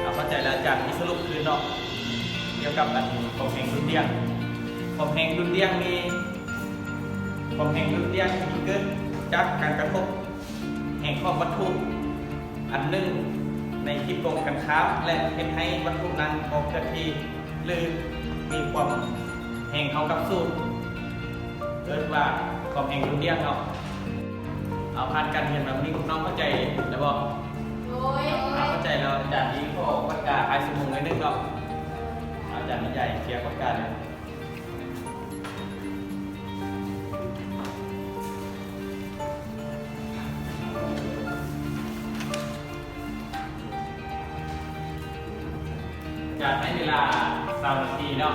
ເອົາ ເຂົ້າໃຈແລ້ວ ອາຈານມີສະຫຼຸບຄືນເນາະ ກ່ຽວກັບອັນຄວາມແຮງດຸ່ນດ່ຽງ. ຄວາມແຮງດຸ່ນດ່ຽງນີ້ ຄວາມແຮງດຸ່ນດ່ຽງທີ່ເກີດຈາກການກະທົບແຮງຂອງວັດຖຸອັນໜຶ່ງໃນທິດກົງກັນຂ້າມ ແລະ ເຮັດໃຫ້ວັດຖຸນັ້ນບໍ່ເຄື່ອນທີ່ ຫຼື ມີຄວາມແຮງເທົ່າກັບສູນ ເອີ້ນວ່າຄວາມແຮງດຸ່ນດ່ຽງເນາະ. ເອົາ ຜ່ານການຮຽນມາມື້ນີ້ ພວກນ້ອງເຂົ້າໃຈແລ້ວບໍ່? ໂດຍ ເຂົ້າໃຈແລ້ວ ອາຈານຊິຂໍປາກກາທ້າຍຊົ່ວໂມງໜ້ອຍໜຶ່ງເນາະ. ອາຈານມີໃຈເຄຍປາກກາເລີຍ. ອາຈານໃຫ້ເວລາຊາວນາທີເນາະ.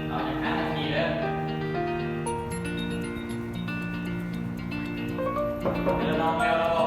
ເອົາຈັກຫ້ານາທີເດີ. ແລ້ວນ້ອງແລ້ວແລ້ວບໍ່?